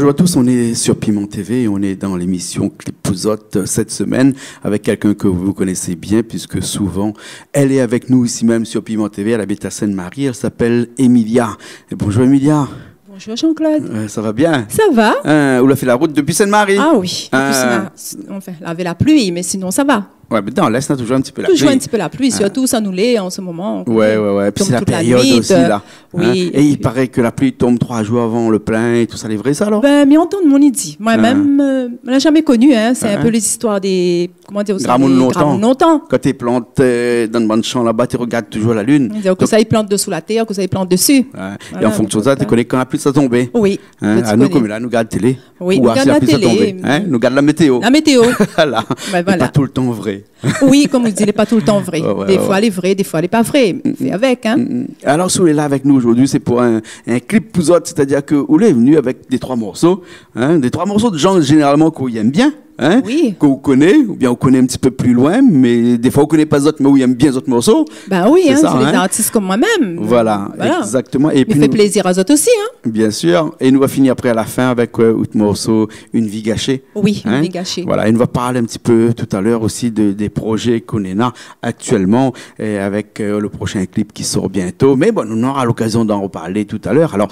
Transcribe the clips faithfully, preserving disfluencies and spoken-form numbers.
Bonjour à tous, on est sur Piment T V et on est dans l'émission Clip pou zot, euh, cette semaine avec quelqu'un que vous connaissez bien puisque souvent elle est avec nous ici même sur Piment T V. Elle habite à Sainte-Marie, elle s'appelle Emilia. Et bonjour Emilia. Bonjour Jean-Claude. Euh, ça va bien ? Ça va. Hein, ou la fé la rout dopi Sainte-Marie ? Ah oui, dopi Sainte-Marie. Enfin, lavé la pli, mé sinon sa va. Ouais, mé dan l'Est, na toujour in ti pé la pli. Toujour in ti pé la pli, sirtou sa nou lé an se moman. Ouais, ouais, ouais. Épi sé la périod osi, la. Oui, é i paré ke la pli i tonm troi zour avan le plin é tousa, lé vré sa, alor ? Ben, mi antann moun i di. Moin mèm, euh, mi la zamé koni, hein. Sé in pé lé zistoir dé, koman dir sa, gramoun lontan. Gramoun lontan. Kan té plant, euh, dan bann shan laba, té rogard toujour la lune. Donk, sa i plant desou la tèr, sa i plant desi. Ouais. É an fonksion de sa, té koné kan la pli sa tonbé. Oui. Hein, nou, konm la, nou gard télé. Oui, nou gard la télé. Ou si la pli sa tonbé, hein, nou gard la météo. La météo. Voilà. Ben voilà. Lé pa toultan vré. Oui, konm i di, lé pa toultan vré. Ouais, ouais, ouais. Défoi lé vré, défoi lé pa vré. Fé avèk, hein. Mm, mm. Alor, si ou lé la avèk nou zordi, sé pou in, in clip pou zot, sétadir ke ou lé vni avèk dé troi morso, hein, dé troi morso de jan zénéralman ke ou èm bien, hein, ke ou koné, oubien ou koné in ti pé pli loin, mé défoi ou koné pa zot, mé ou èm bien zot morso. Sé sa, hein. Ben oui, hein, sé dé zartis konm moin mèm. Voilà, voilà. Exactement. É mi fé plézir azot osi, hein. Bien sûr. É nou va fini apré, a la fin, avèk, euh, out morso Une vie gâchée. Oui, Une vie gâchée. Voilà, é nou va parl in ti pé talèr osi de, dé projé ke ou néna aktièlman, é avèk, euh, le proshin clip ki sort bientôt. Mé bon, nou nora lokazion d'an reparlé talèr. Alor,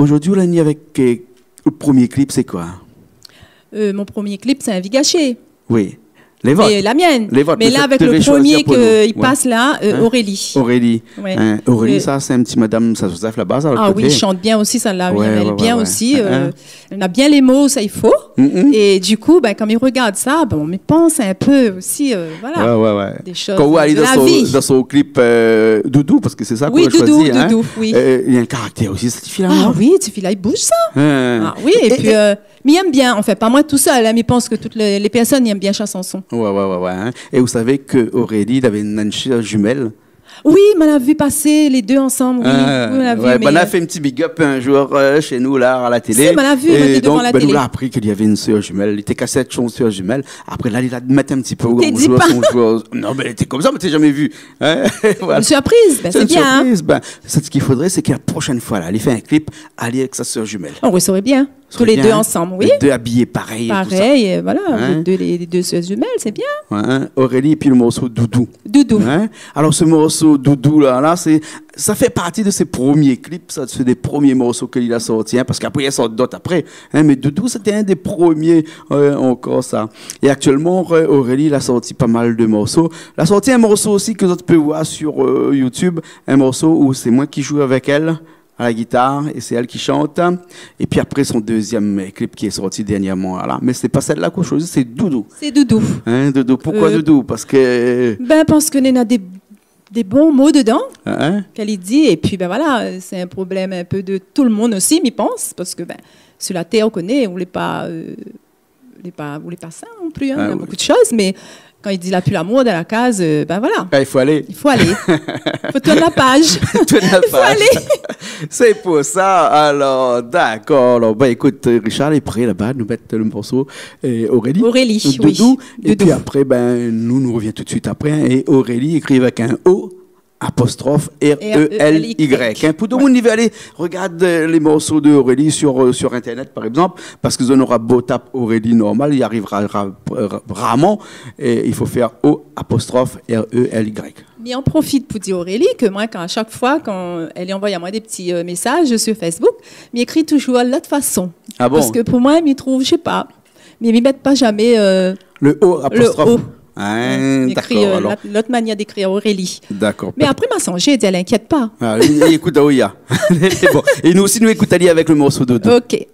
zordi, ou la ni avèk, euh, le promié clip, sé koi ? Euh, mon promié clip, sé Une vie gâchée. Oui. Lé vot. Mé la mienne. Lé vot. Mé la, avèk le promié ke i pas la, euh, Aurélie. Aurélie. Ouais. Hein, Aurélie, sa, sé in ti madam Saint-Joseph laba, sa, lot koté. Ah oui, i shant bien osi, sa la, mi èm bien osi, euh, na bien lé mo, sa i fo. Mm, mm. É du kou, ben, kan mi rogard sa, bon, mi pans in pé osi, euh, voilà, dé shoz de la vi. Kan ou alé dan son, dan son clip, euh, Doudou, parske sé sa k'ou la shoizi, hein. Oui, Doudou, Doudou, oui. Euh, li na in karaktèr osi, sèt fiy-la, non ? Ah oui, sèt fiy-la, i bouj sa. Hein. Ah oui, é pi, euh, mi èm bien, anfin, pa moin tousèl, hein, mi pans ke tout lé, lé pèrsone i èm bien sa shanson. Ouais, ouais, ouais, ouais, hein. É ou savé ke Aurélie, lavé in sèr jumèl ? Oui, ma la vi pasé lé dé ansanm, oui. Ah, oui, ma la vi, ouais, mé, euh, la fé in ti big up in zour, euh, shé nou, la, a la télé. Si, ma la vi, ma la vi dovan la télé. É donk, ben, nou la apri ke li lavé in sèr jumèl. Li té kash èt son sèr jumèl. Apré, la, li la mèt in ti pé o gour son sèr. Té di pa. Non, mé té konmsa, mé té zamé vu. Hein ? Voilà. Une surprise, ben, sé bien, hein. Sé in surpriz. Ben, sé sak i fodré, sé ke la proshèn foi, la, li fé in clip, ali avèk sa sèr jumèl. On ressort bien. Sré bien, hein. Tous les deux ensemble, oui. Les deux habillés pareil et tout ça. Pareil, euh, voilà, les deux, les, les deux sœurs jumelles, c'est bien. Ouais, hein. Aurélie épi le morso Doudou. Doudou. Hein ? Alor, se morso Doudou la, la, sé, sa fé parti de sé promié clip, sa, sé dé promié morso ke li la sorti, hein, parske apré, li la sort d'ot apré, hein, mé Doudou, sété in dé promié, euh, ankor, sa. É aktièlman, euh, Aurélie, la sorti pa mal de morso. La sorti in morso osi ke zot i pé voir sur, euh, YouTube, in morso ousa sé moin ki zoué avèk èl a la gitar, é sé èl ki shant. Épi apré, son dezièm clip ki lé sorti dernièrman, la. Mé sé pa sèl-la k'ou la shoizi, sé Doudou. Sé Doudou. Hein, Doudou. Poukosa Doudou ? Parske... Ben, parske néna dé, dé bon mo dedan, hein, k'èl i di, épi, ben voilà, sé in problèm in pé de tout le monde osi, mi pans, parske, ben, sur la terre, ou koné, ou lé pa, euh, ou lé pa, ou lé pa sin non pli, hein, néna bonpé de shoz, mé kan i di la pi lamour dan la kaz, euh, ben voilà. Ah, i fo alé. I fo alé. Fo tourn la paz. Tourn la paz. I fo alé. Sé pou sa. Alor, dakor. Alor, ben, ékout, Richard lé pré laba, nou mèt le morso, euh, Aurélie. Aurélie, oui. Doudou. Doudou. Épi apré, ben, nou, nou revien tout de suite apré, hein. É Aurélie, ékri avèk in O, apostrof R E L Y. R E L Y. Hein, pou tout le monde i vé alé rogard, euh, lé morso de Aurélie sur, euh, sur Internet, par exemple, parske zot nora bo tap Aurélie normal, i ariv ra-, ra-, ra-, rarman, é i fo fé O apostrof R E L Y. Mi an profit pou di Aurélie ke moin, kan, a shak foi, kan èl i anvoy amoin dé ti, euh, mésaz sur Facebook, mi ékri toujour lot fason. Ah bon ? Parske pou moin, mi trouv, mi sé pa, mé mi mèt pa zamé, euh, le O apostrof. Le O. Hein, dakor, euh, alor. Lot, lot manièr d'ékrir Aurélie. Dakor. Mé apré, ma sonjé, di, èl inkièt pa. Ah, é, é ékout, ah oui, ah. Bon. É nou osi, nou ékout ali avèk le morso Doudou. Ok.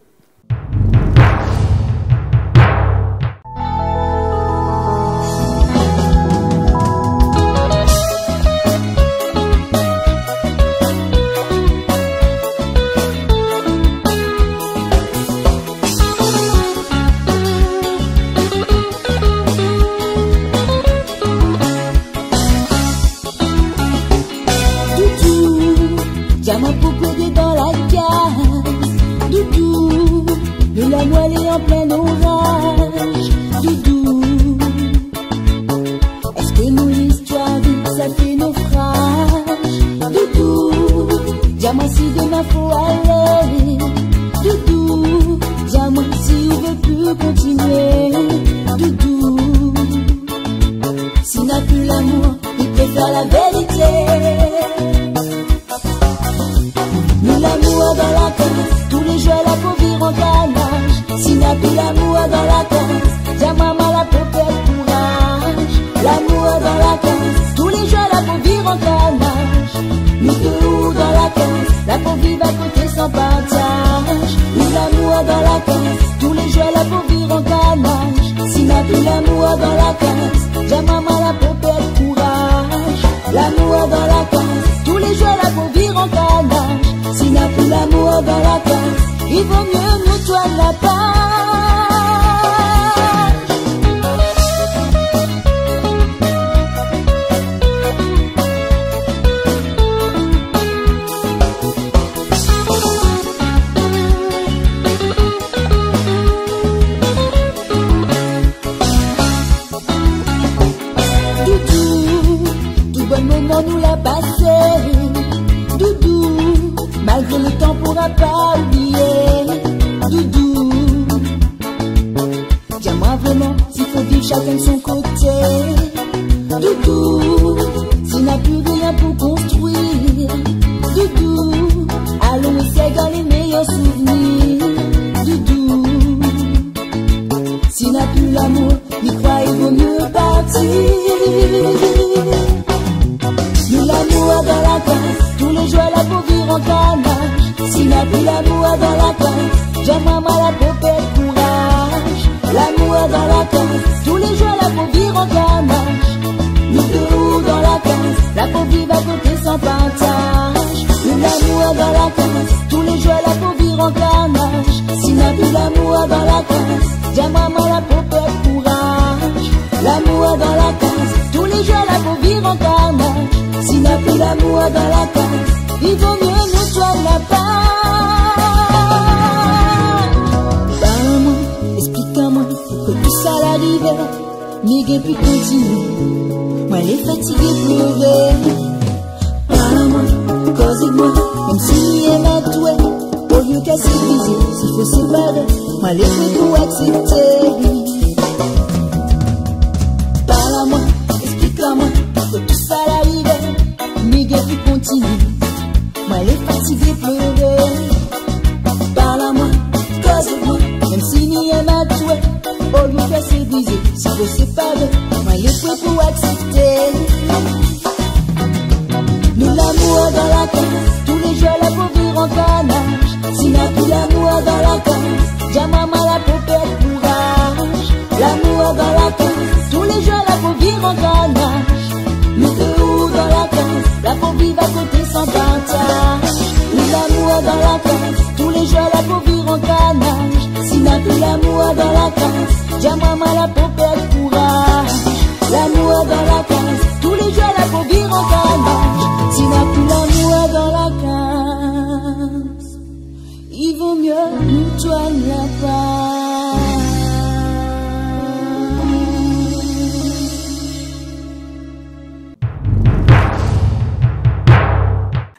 Doudou, di amoin poukosa ou lé dan la kaz. Doudou, le lamour lé an plin oraz. Doudou, èske nou listoir vit sa fé nofraz ? Doudou, di amoin si domin fo alé. Doudou, di amoin La vérité. Ni lamour dan la kaz, tou lé zour la pou vir an kanaj. Si na pi lamour dan la kaz, di amwin, mwin la pou pèrd kouraj. Lamour dan la kaz, tou lé zour la pou vir an kanaj. Nou dé ou dan la kaz, la pou viv a koté san partaz. Ni lamour dan la kaz, tou lé zour la pou vir an kanaj. Si na pi lamour dan la kaz, di amwin, mwin la pou pèrd kouraj. Lamour dan la kaz, tou lé zour la pou vir an kanaj. Si na pi lamour dan la kaz, i vo myé nou tourn la paz. Doudou, tout bon moman nou la pasé. Doudou, malgré le tan, poura pa oublié. Doudou, di amwin vréman, si fo viv shakinn son koté. Doudou, si na pi rien pou konstrui. Doudou, alon éséy gard lé méyèr souvnir. Doudou, si na pi lamour, mi kroi i vo myé parti. Ni lamour dan la kaz, tou lé zour la pou vir an kanaj. Si na pi lamour dan la kaz, di amwin, mwin la pou pèrd kouraj. Lamour dan la kaz, tou lé zour la pou vir an kanaj. Nou dé ou dan la kaz, la pou viv a koté san partaz. Ni lamour dan la kaz, tou lé zour la pou vir an kanaj. Si na pi lamour dan la kaz, di amwin, mwin la pou pèrd kouraj. Lamour dan la kaz, tou lé zour la pou vir an kanaj. Si na pi lamour dan la kaz, i vo myé nou tourn la paz. Parl amwin, ésplik amwin, poukosa tousa la arivé. Mi gingn pi kontinié, mwin lé fatigé ploré. Parl amwin, koz èk mwin, mèm si mi yèm atoué. Olié kasé brizé, si fo séparé, mwin lé pré pou aksépté. Parl amwin, ésplik amwin, poukosa tousa la arivé. Mi gingn pi kontinié, mwin lé fatigé ploré. Parl amwin, koz èk mwin, mèm si mi yèm atoué. Olié kasé brizé, si fo séparé, mwin lé pré pou aksépté. Ni lamour dan la kaz, tou lé zour la pou vir an kanaj. Si na pi lamour dan la kaz, di amwin, mwin la pou pèrd kouraj. Lamour dan la kaz, tou lé zour la pou vir an kanaj. Nou dé ou dan la kaz, la pou viv a koté san partaz. Ni lamour dan la kaz, tou lé zour la pou vir an kanaj. Si na pi lamour dan la kaz, di amwin, mwin la pou pèrd kouraj. Lamour dan la kaz, tou lé zour la pou vir an kanaj. Si na pi lamour dan la kaz, i vo myé nou tourn la paz.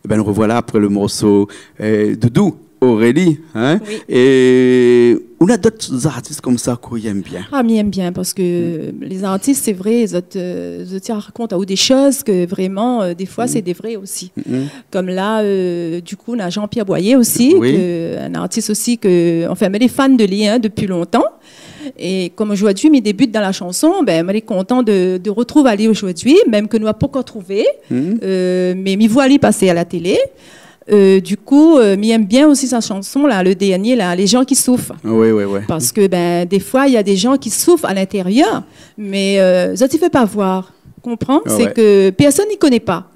Ében, nou rovoila apré le morso, euh, Doudou, Aurélie, hein ? Oui. É ou na dot artis konmsa k'ou yèm bien ? Ah, mi yèm bien parske lé zartis, sé vré, zot, euh, zot i rakont aou dé shoz ke vréman, euh, défoi, sé dé vré osi. Konm la, euh, du kou, na Jean-Pierre Boyer osi, ke, in artis osi ke, anfin, mwin lé fan de li, hein, dopi lontan. É konm zordi mi début dan la shanson, bin, mwin lé kontan de, de rotrouv ali zordi, mèm ke nou la pankor trouvé, euh, mé mi voi ali pasé a la télé. Euh, du kou, euh, mi yèm bien osi sa shanson la, le dernié la, Les gens qui souffrent. Oui, oui, oui. Parske, bin, défoi, na dé zan ki soufr a lintérièr, mé, euh, zot i fé pa voir. Konpran ? Ah ouais. Sé ke pèrsone i koné pa.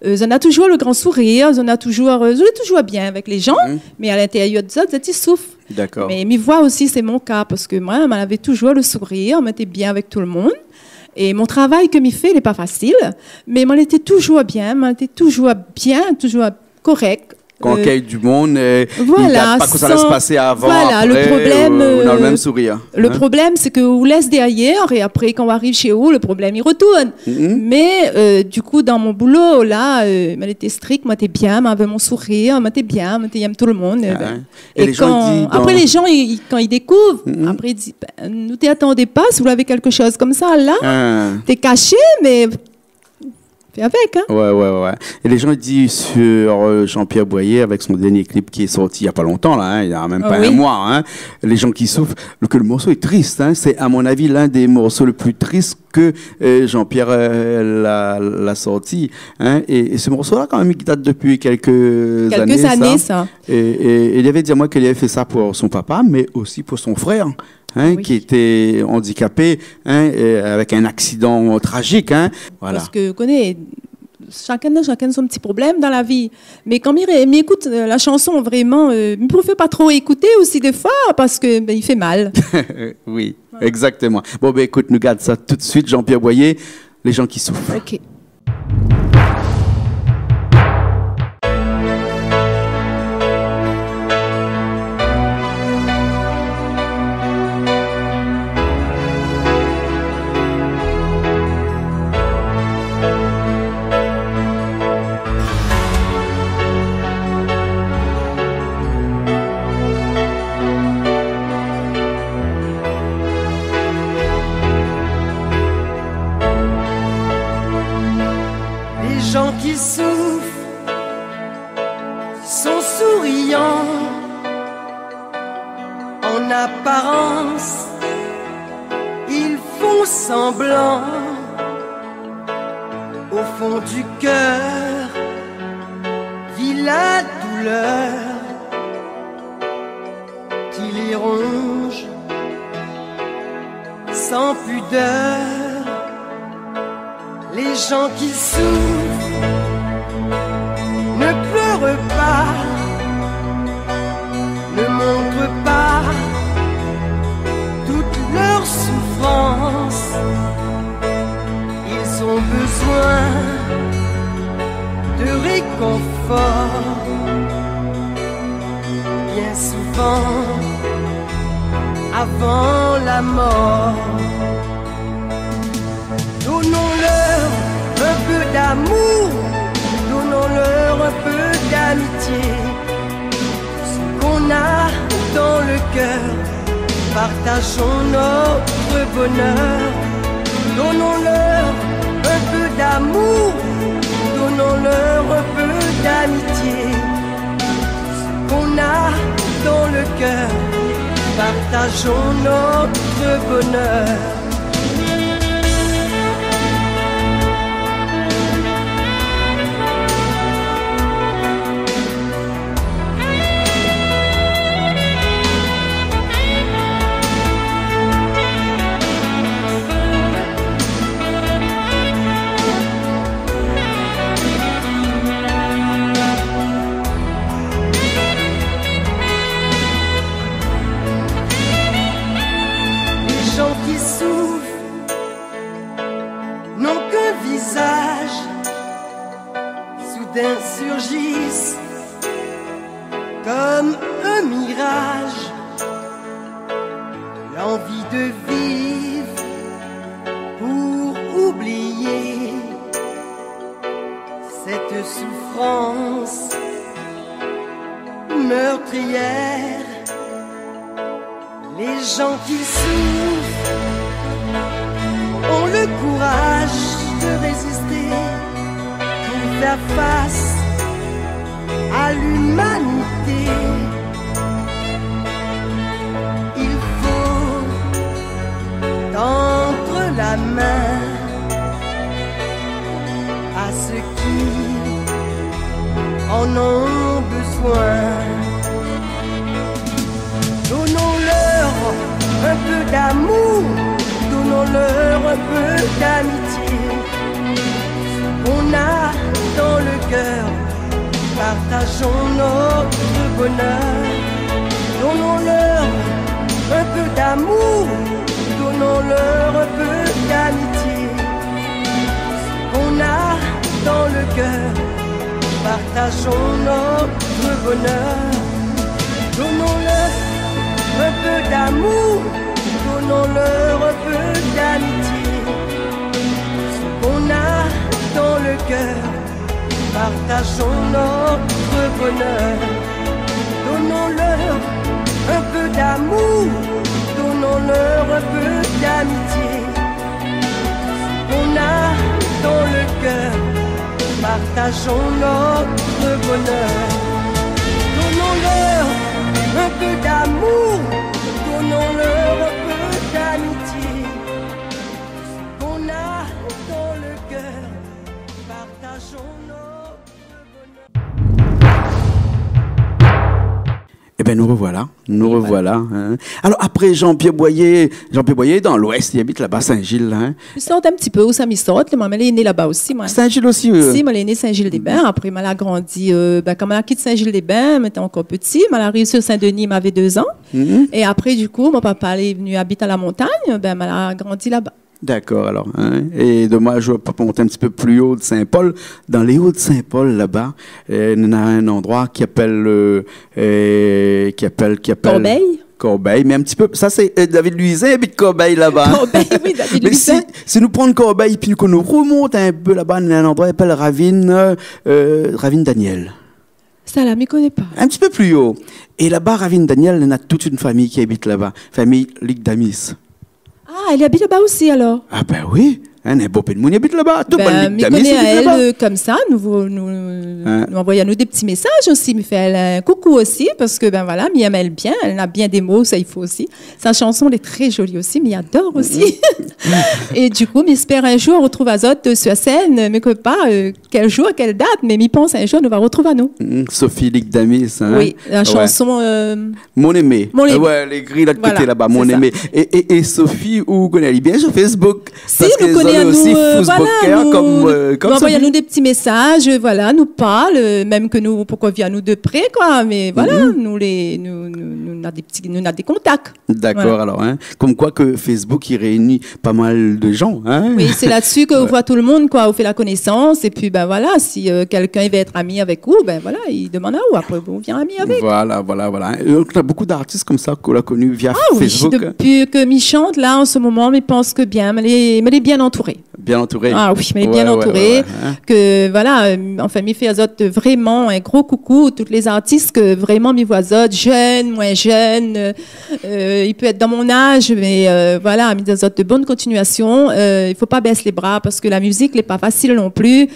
Euh, zot na touzour le gran sourir, zot na touzour, euh, zot lé touzour bien avèk lé zan, mé a lintérièr de zot, zot i soufr. Dakor. Mé mi voi osi, sé mon ka, parske mwin, mwin lavé touzour le sourir, mwin té bien avèk tout le moun. É mon travay ke mi fé, lé pa fasil, mé mwin lété touzour bien, mwin lété touzour bien, touzour korèk. Kan ou akèy du moun, euh, i gard pa kosa la pasé avan, apré, le problèm, ou, ou na le mèm sourir, hein. Le problèm, sé ke ou lès dèryèr é apré, kan ou ariv shé ou, le problèm i retourn. Mé, euh, du kou, dan mon boulo, la, euh, mwin lété strik, mwin té bien, mwin lavé mon sourir, mwin té bien, mwin té yèm tout le moun, euh, bin. É lé zan i di, apré, lé zan, i, i, kan i dékouv, apré, i di, bin, nou té atandé pa, si ou lavé kékshoz konmsa la, té kashé, mé fé avèk, hein. Ouais, ouais, ouais. Et les gens disent sur, euh, Jean-Pierre Boyer, avec son dernier clip qui est sorti il y a pas longtemps, là, hein, il y a même pas un mois, hein, Les gens qui souffrent, que le morceau est triste, hein. C'est, à mon avis, l'un des morceaux le plus tristes que, euh, Jean-Pierre, euh, l'a, l'a sorti, hein. Et, et ce morceau-là, quand même, il date depuis quelques années, ça. Quelques années, ça. Et, et, et il avait dit à moi qu'il avait fait ça pour son papa, mais aussi pour son frère, hein, qui était handicapé, hein, et avec un accident tragique, hein. Voilà. Parske, ou koné, shakinn, shakinn son ti problèm dan la vi. Mé kan mi ré-, mi ékout, euh, la shanson, vréman, euh, mi préfèr pa tro ékouté osi défoi, parske, bin, i fé mal. Oui, exactement. Bon, bin, ékout, nou gard sa tout de suite, Jean-Pierre Boyer, Les gens qui souffrent. Ok. Les gens qui souffrent sont souriants. En apparence, ils font semblant. Au fond du cœur vit la douleur qui les ronge sans pudeur. Les gens qui souffrent ne pleurent pas, ne montrent pas toute leur souffrance. Ils ont besoin de réconfort, bien souvent avant la mort. Donnons-leur un peu d'amour, donnons-leur un peu d'amitié. Ce qu'on a dans le cœur, partageons notre bonheur. Donnons-leur un peu d'amour, donnons-leur un peu d'amitié. Ce qu'on a dans le cœur, partageons notre bonheur. Les gens qui souffrent n'ont qu'un visage, soudain surgissent comme un mirage, l'envie de vivre pour oublier cette souffrance meurtrière. Les gens qui souffrent ont le courage de résister pour faire face à l'humanité. Il faut tendre la main à ceux qui en ont besoin. Donnons-leur un peu d'amour, donnons-leur un peu d'amitié. Ce qu'on a dans le cœur, partageons notre bonheur. Donnons-leur un peu d'amour, donnons-leur un peu d'amitié. Ce qu'on a dans le cœur, partageons notre bonheur. Donnons-leur un peu d'amour, donnons-leur un peu d'amitié. Ce qu'on a dans le cœur, partageons notre bonheur. Donnons-leur un peu d'amour, donnons-leur un peu d'amitié. Ce qu'on a dans le cœur, Partageons notre bonheur. Donnons-leur un peu d'amour. Donnons-leur un peu d'amitié. Ce qu'on a dans le cœur. Partageons notre bonheur. Ében, nou revoila, nou revoila, in. Alor, apré Jean-Pierre Boyer, Jean-Pierre Boyer, dan Lwès, li abit laba, Sin-Zil, in. Mi sort in ti pé ousa mi sort, moin, moin lé né laba osi, moin. Sin-Zil osi, euh. Si, moin lé né Sin-Zil-dé-Bin. Apré, moin la grandi, euh, bin, kan moin la kit Sin-Zil-dé-Bin, moin té ankor piti, moin la ariv si Sin-Dni, moin lavé dé zan. Mhm. É apré, du kou, mon papa lé vni abit a la montagn, bin, moin la grandi laba. Dakor, alor, in. É domaz, ou pé pa mont in ti pé pli o de Sin-Pol. Dan lé O de Sin-Pol, laba, euh, néna in landroi ki apèl, euh, euh, ki apèl, ki apèl Korbèy. Korbèy, mé in ti pé, sa sé, euh, David Louisin i abit Korbèy laba. Korbèy, oui, David Louisin. Mé si, si nou pran Korbèy, épi nou, kan nou remont in pé laba, néna in landroi i apèl Ravine, euh, euh, Ravine Daniel. Sa la, mi koné pa. In ti pé pli o. É laba, Ravine Daniel, néna tout in famiy ki abit laba. Famiy Ligdamis. Ah, èl i abit laba osi, alor ? Ah bin oui, in, in bonpé d'moun i abit laba. Tout bann Ligdamis i abit laba. Bin, mi koné aèl, euh, konmsa, nou vo-, nou, nou anvoy anou dé ti mésaz osi, mi fé aèl in koukou osi, parske, bin voila, mi èm aèl bien, èl na bien dé mo, sa i fo osi. Sa shanson lé tré zoli osi, mi ador osi. Mhm. É du kou, mi èspèr in zour retrouv azot, euh, sur sèn, mé ke pa, euh, kèl zour, kèl dat, mé mi pans in zour nou va retrouv anou. Mhm, Sophie Ligdamis, in ? Oui, la shanson, euh, Mon Aimé. Mon Aimé. Euh, ouais, lé gri lot koté laba, Mon Aimé. Voila, sé sa. É, é, é Sophie, ou koné ali bien sur Facebook. Si, parske nou koné anou, euh, voila, Facebooker, nou, kom, euh, kom nou anvoy anou dé ti mésaz, euh, voila, nou parl, euh, mèm ke nou, pankor vi anou de pré, koi, mé voila, nou lé, nou, nou, nou na dé ti, nou na dé kontak. Dakor, alor, in. Konm koi ke Facebook i réini pa mal de jan, in. Oui, sé la-dsi ke ou voi tout le moun, koi, ou fé la konésans, épi, bin voila, si, euh, kèlkin i vé èt ami avèk ou, bin voila, i demann aou, apré, ou vien ami avèk. Voila, voila, voila. É donk, na bonpé d'artis konmsa ke ou la koni via Facebook, in. Ah oui, dopi ke mi shant, la, an se moman, mi pans ke bien, mi lé, mi lé bien antouré. Bien antouré. Ah oui, mi lé bien antouré. Ouais, ouais, ouais, in. Ke, voila, euh, anfin, mi fé azot vréman in gro koukou, tout lé zartis ke vréman mi voi azot, jenn, moin jenn, euh, euh, i pé èt dan mon az, mé, euh, voila, mi di azot de bone kontinuasion. Euh, i fo pa bès lé bra parske la mizik lé pa fasil non pli,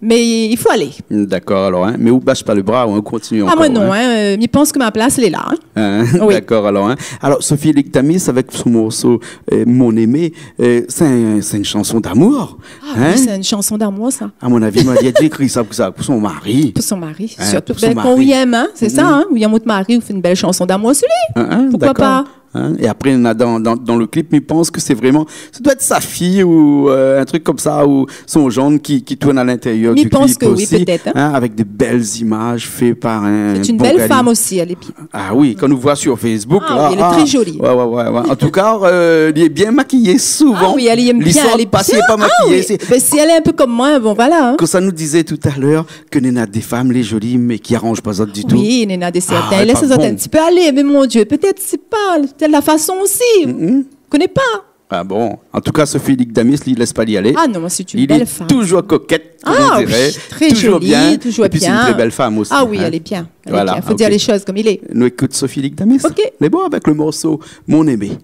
mé i fo alé. Dakor, alor, in. Mé ou bash pa lé bra, ou kontinié ankor, in. Ah, moin non, in. Euh, mi pans ke mon plas lé la, in. In, oui. Dakor, alor, in. Alor, Sophie Ligdamis avèk son morso, euh, Mon Aimé, euh, sé in, sé in shanson d'amour, in ? Ah oui, sé in shanson d'amour, sa. A mon avi, moin la di, èl la ékri sa pou sa, pou son mari. Pou son mari, sirtou. In, pou son mari. Bin, kan ou yèm, in, sé sa, in, ou yèm out mari, ou fé in bèl shanson d'amour si li. In, in, dakor. Poukoi pa ? In, é apré, néna dan, dan, dan le klip, mi pans ke sé vréman, sa doi èt sa fiy ou, euh, in trik konmsa, ou son zanr ki, ki tourn a l'intérieur du klip osi, in, avèk dé bèl zimaz fé par in bon gamin. Mi pans ke oui, pétèt, in. Sé in bèl fanm osi, èl lé bien. Ah oui, kan nou voi sur Facebook, la, ah oui, èl lé tré zoli. Ouais, ouais, ouais, ouais. An tou ka, euh, li lé bien makiyé souvan. Ah oui, èl i yèm bien, èl lé bien. Li sort pa si èl lé pa makiyé. Ah oui. Bin, si èl lé in pé konm moin, bon, voila, in. Konmsa nou dizé talèr ke néna dé fanm lé zoli, mé ki aranz pa zot ditou. Oui, néna dé sèrtin, ah, i lès azot in ti pé alé, mé mon Dieu, pétèt sé pa tèl la fason osi. Mm, mm. Koné pa. Ah bon ? An tou ka, Sophie Ligdamis, li lès pa li alé. Ah non, sé in bèl fanm. Li lé touzour kokèt, konm on diré. Ah oui, tré zoli, touzour bien. Épi sé in tré bèl fanm osi, in. Ah oui, èl lé bien. Èl lé bien. Voila, ok. Fo dir lé shoz konm i lé. Nou ékout Sophie Ligdamis. Ok. Lé bon avèk le morso Mon Aimé.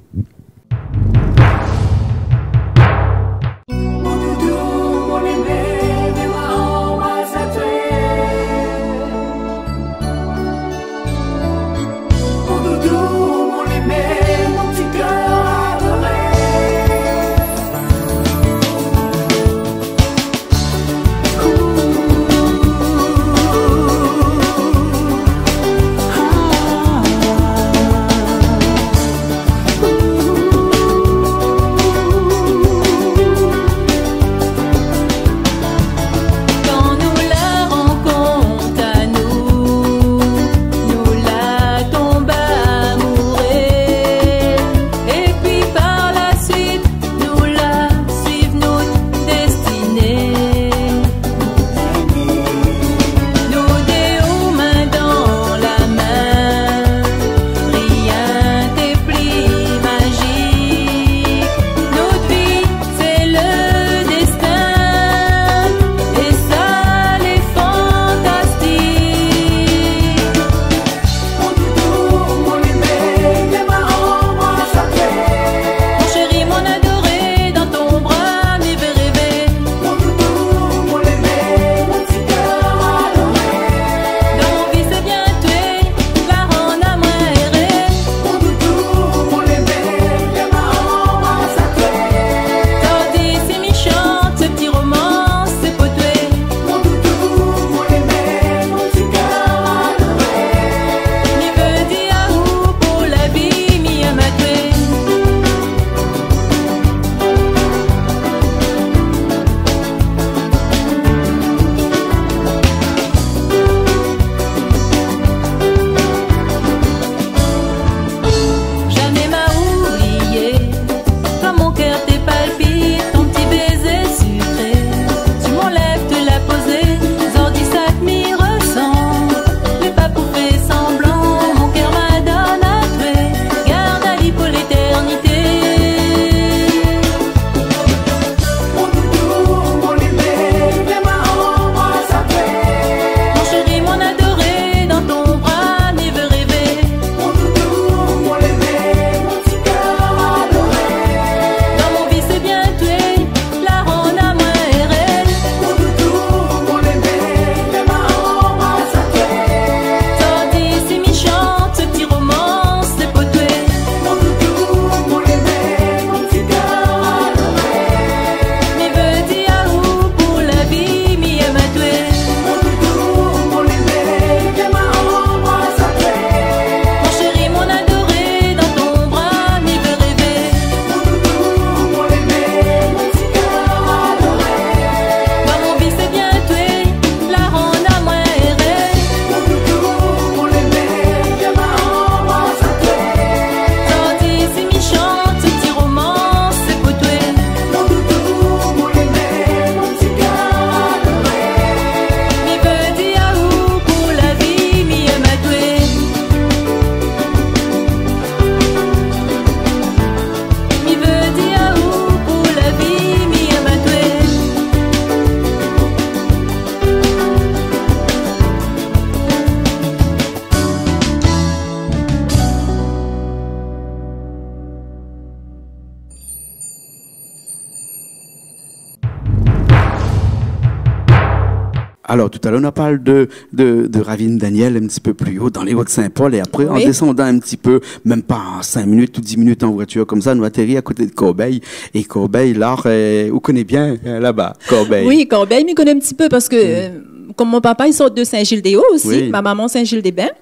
Alors, tout à l'heure, on a parlé de, de, de Ravine Daniel, un petit peu plus haut, dans les Hauts-de-Saint-Paul, et après, en descendant un petit peu, même pas cinq minutes ou dix minutes en voiture, comme ça, nou atéri à côté de Corbeil. Et Corbeil, là, euh, ou koné bien, euh, là-bas, Corbeil. Oui, Corbeil, mi koné un petit peu parce que, euh, comme mon papa, il sort de Saint-Gilles-des-Hauts aussi, ma maman Saint-Gilles-des-Bains.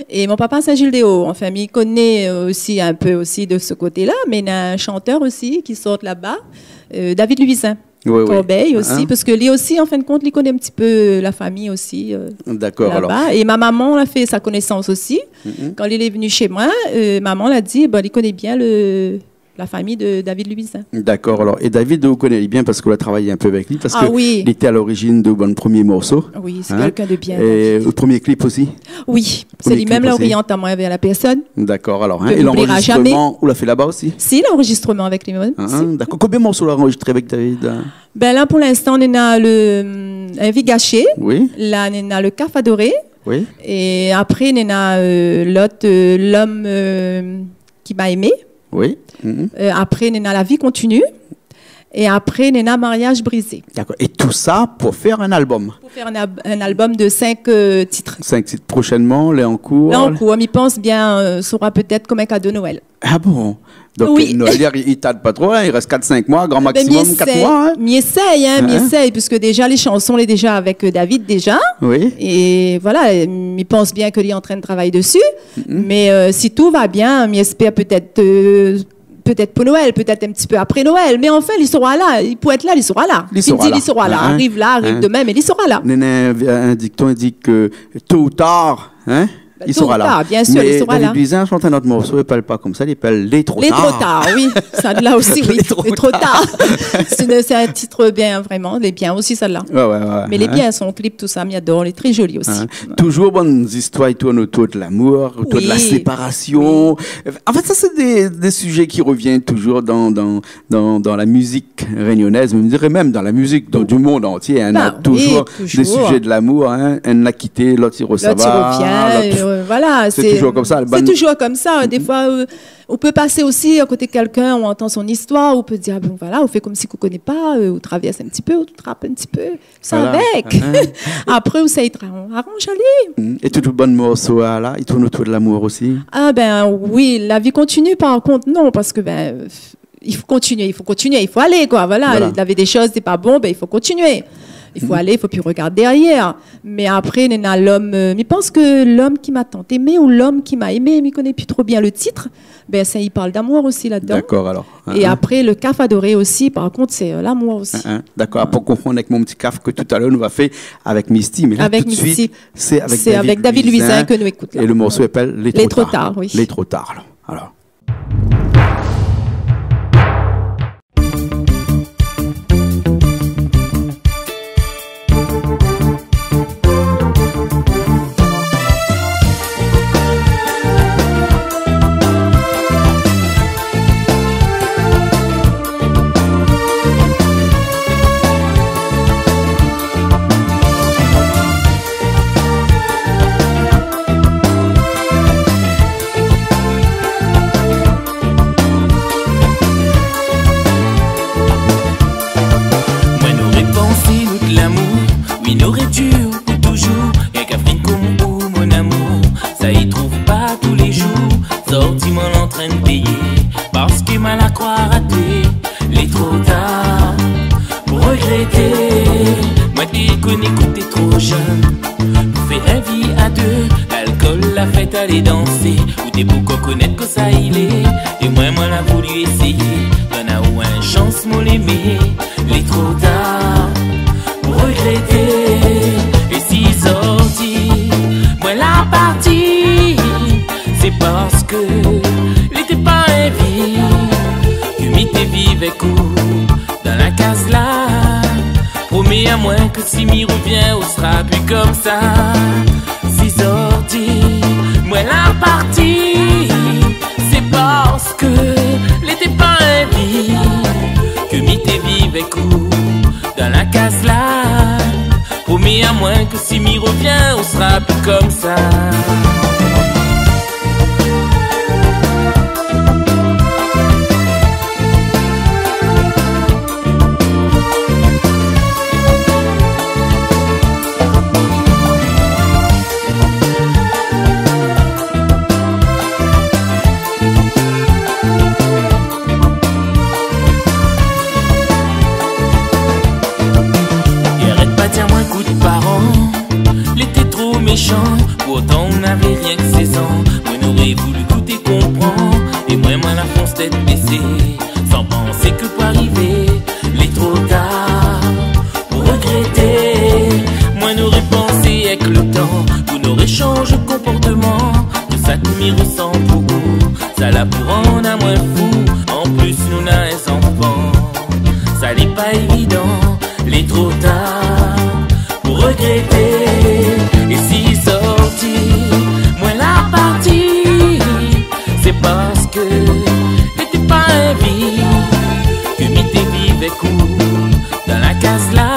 Et mon papa Saint-Gilles-des-Hauts, enfin, mi koné, euh, aussi un peu aussi de ce côté-là, mais néna un chanteur aussi qui sort là-bas, euh, David Louisin, Corbeil aussi, parce que lui aussi, en fin de compte, il connaît un petit peu la famille aussi, euh, là-bas. D'accord, alors. Et ma maman a fait sa connaissance aussi. Quand il est venu chez moi, euh, maman l'a dit, bon, il connaît bien le, la famille de David Louisin. D'accord, alors. Et David, ou koné bien parce que ou la travay un peu avec lui, parce que il était à l'origine de bann premié morso. Oui, c'est quelqu'un de bien, David. Et le premier clip aussi. Oui, sé li mèm la oriant amoin vèr la pèrsone. D'accord, alors, hein. Et l'enregistrement, ou la fé laba osi ? Si, l'enregistrement avec lui-même. D'accord. Konbien morso ou la anrezistré avec David, hein ? Ben là, pour l'instant, néna le, euh, Un vie gâchée. Oui. La, néna Le Kaf adoré. Oui. Et après, néna, euh, l'autre, euh, L'homme, euh, qui m'a aimé. Oui. Euh, après, néna La vie continue. Et après, néna Mariage brisé. D'accord. Et tout ça pour faire un album ? Pour faire un al-, un album de cinq, euh, titres. Cinq titres. Prochainement, lé en cours ? Là, en cours. Mi pans bien, euh, sera peut-être comme un cadeau Noël. Ah bon ? Donc, Noël, i, i tard pa tro, hein, il reste quatre, cinq mois, grand maximum quatre mois, hein. Ben, mi éséy, mi éséy, hein, mi éséy, puisque déjà les chansons, lé déjà avec, euh, David déjà. Oui. Et voilà, mi pans bien ke li lé en train de travailler dessus. Mais, euh, si tout va bien, mi espèr peut-être, euh, peut-être pour Noël, peut-être un petit peu après Noël. Mais enfin, li sera là. Li pou èt la, li sera là. Li sera là. Hein, hein. Arriv la, arriv demin, mais li sera là. Néna un, un dicton i di ke tot ou tar, hein, li sera là. Tot ou tar, bien sûr, li sera là. Mais David Louisin shant in ot morso, i apèl pa konmsa, i apèl Lé tro tar. Lé tro tar, oui. Sa la osi, oui. Lé tro tar. Sé in, sé in tit bien, vréman. Lé bien osi, sa la. Ouais, ouais, ouais. Mé lé bien, son clip, tout sa, mi ador. Lé tré zoli osi. Hein. Toujours bann zistoir i tourn otour de lamour, otour de la séparation. Oui. An fèt, sa sé dé, dé sujé ki revien toujours dan, dan, dan, dan la mizik rényonèz, mé mi diré mèm dan la mizik, dan, du monde entier, hein, néna toujours dé sujé de lamour, hein. Inn la kité, lot i rosava, lot i revien, lot, euh, voilà, sé toujours konmsa, sé toujours konmsa. Défoi, euh, ou pé pasé osi a koté de kèlkin, ou antann son zistoir, ou pé dir, ah bon, voilà, ou fé konmsi ou koné pa, euh, ou travèrs in ti pé, ou trap in ti pé, sa avèk. Voilà. Hein. Apré, ou sa i tra-, aranz ali. Mm. É tout bann morso la, i tourn otour de lamour osi ? Ah ben oui, La vie continue, par kont, non, parske, ben, i fo kontinié, i fo kontinié, i fo alé, koi, voilà. Voilà. Lavé dé shoz, sé pa bon, ben, i fo kontinié. I fo alé, i fo pi rogard dèrièr. Mé apré, néna L'homme, euh, mi pans ke L'homme qui m'a tant aimé ou L'homme qui m'a aimé, mi koné pi tro bien le tit. Ben, sa i parl d'amour osi ladan. D'accord, alors. Hein, hein. É apré, Le Kaf adoré osi, par kont, sé, euh, lamour osi. Hein, hein. D'accord, pou konfonn avèk Mon ti kaf ke talèr nou va fé avèk Misty, mé la, tout de suite, sé avèk David Louisin ke nou ékout la. Avèk Misty. Sé avèk David Louisin ke nou ékout la. É le morso i apèl Lé tro tar. Lé tro tar, oui. Alors. Moin noré pansé nout lamour, oui, noré dir pou toujour. Rienk a fine konm ou, mon amour, sa i trouv pa tou lé jour. Sorti, moin lé antrinn péyé, parske moin la kroi raté. Lé tro tar pou rogrété. Moin té koné k'ou té tro jenn pou fé in vi a dé. Lalkol la fé alé dansé, ou té pankor konèt kosa i lé. É moin, moin la voulu éséyé, donn aou in shans, mon lémé. Lé tro tar pou rogrété. É si sorti, moin la parti, sé parske lété pa in vi ke mi té viv èk ou dan la kaz la. Promé amoin ke si mi revien, ou sra pi konmsa. Si sorti, moin la parti, sé parske lété pa in vi ke mi té viv èk ou dan la kaz la. Promé amoin ke si mi revien, ou sra pi konmsa. Pourtan ou navé rienk sèz an. Moin noré voulu kouté, konpran. É moin, moin la fons tèt bésé, san pansé ke pou arivé, lé tro tar pou regrété. Moin noré pansé èk lo tan, ou noré shanj konportman. Tout sak mi resan pou ou, sa la pou rann amoin fou. Anplis nou na in zanfan. Sa lé pa évidan, lé tro tar pou regrété. É si sorti, moin la parti, sé parske lété pa anvi ke mi té viv èk ou dan la kaz la.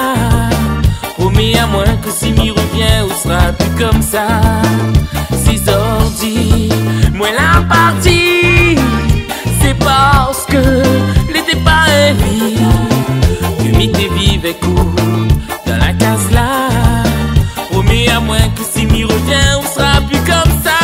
Promé amoin ke si mi revien, ou sra pi konmsa. Si sorti, moin la parti, sé parske lété pa anvi ke mi té viv èk ou dan la kaz la. Promé amoin ke si mi revien, ou sra pi konmsa.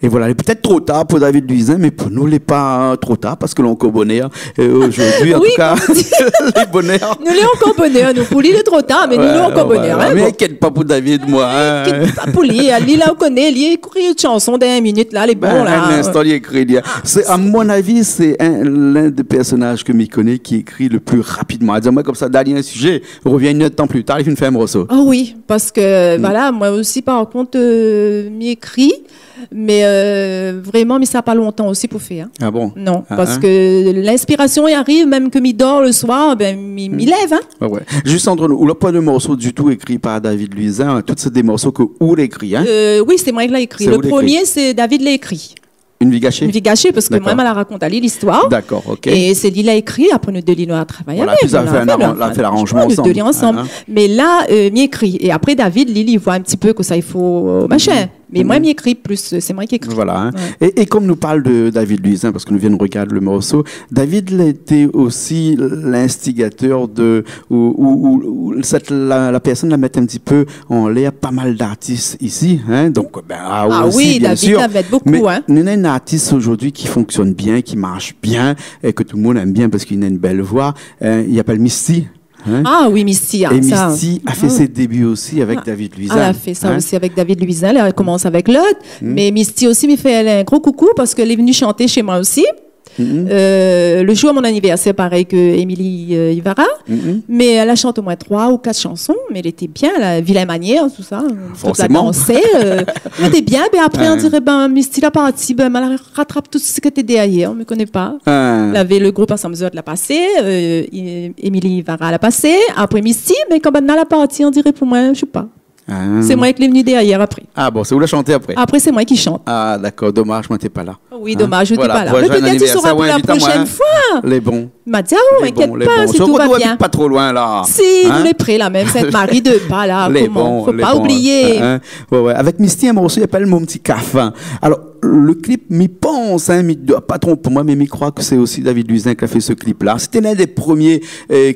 É voilà, lé pétèt tro tar pou David Louisin, mé pou nou lé pa tro tar parske lé ankor bonèr. É zordi, an tou ka, lé bonèr. Nou lé ankor bonèr, nou. Pou li lé tro tar, mé nou lé ankor bonèr, in. Mé inkièt pa pou David, moin, in. Inkièt pa pou li, li la ou koné, li ékri in shanson dan in minit la, lé bon la. In instan li ékri, li. Sé, a mon avi, sé in, l'un dé pèrsonaz ke mi koné ki ékri le pli rapidman. Di amoin konmsa, dali in sizé, revien in èr d'tan pli tar, li fine fé in morso. Ah oui, parske, voilà, moin osi, par kont, mi ékri, mé vréman, mi sa pa lontan osi pou fé, in. Ah bon ? Non, parske linspirasion i ariv, mèm ke mi dor le soir, bin, mi, mi lèv, in. Ouais, ouais. Zis antre nou, ou la poin de morso ditou ékri par David Louisin, in, tout sé dé morso ke ou la ékri, in ? Oui, sé moin ki la ékri. Le promié, sé David la ékri. Une vie gâchée ? Une vie gâchée, parske moin, moin la rakont ali listoir. D'accord, ok. É sé li la ékri, apré nou dé li nou la travay avèk, nou la fé laranjman ansanm. Mé la, mi ékri. É apré David, li, li voi in ti pé kosa i fo, machin. Mé moin, mi ékri plis, sé moin ki ékri. Voilà, in. É, é konm nou parl de David Louisin, parske nou vien de regard le morso, David lété osi l'instigateur de, ou, ou, ou, ou sèt, la, la pèrsone la mèt in ti pé anlèr pa mal d'artis isi, in. Donk, bin, ah, osi, bien sir. David la mèt bonpé, in. Mé nou néna in artis zordi ki fonksionn bien, ki marsh bien, é ke tout le moun i èm bien parske li na in bèl voi, in, li apèl Misty, in. Ah oui, Misty, ah, é sa. Misty la fé sé débi osi avèk David Louisin, in. Ah, la fé sa osi avèk David Louisin, la komans avèk lot. Mé Misty osi, mi fé in gro koukou parske lé vni shanté shé moin osi. Le jour de mon anniversaire, parèy ke Émilie Ivara. Mé èl la shant omoin troi ou kat shanson, mé lété bien, la, Vilaine manièr, tousa, tout la dansé, lété bien. Mé apré, on diré, bin, Misty la parti, bin, moin la ratrap tout sak té dèrièr, mi koné pa. Lavé le group Ansanm Zot la pasé, Émilie Ivara la pasé, apré Misty, mé kan banna la parti, on diré pou moin, mi sé pa. Ah. Sé moin ki lé vni dèrièr apré. Ah bon, sé ou la shanté apré ? Apré, sé moin ki shant. Ah, dakor, domaz, moin té pa la. Oui, domaz, ou té pa la. Mé pétèt i sera pou la proshèn foi. Lé bon. Ma di aou, inkièt pa, si tout va bien. Ou abit pa tro loin la. Si, nou lé pré la, mèm Sint-Mari dé pa la, koman ? Fo pa oublié. Ouais, ouais. Avèk Misty, in morso i apèl Mon Ti Kaf. Alor, le clip, mi pans, in, mi doi pa tronp amoin, mé mi kroi ke sé osi David Louisin ki la fé se clip la. Sété l'un dé promié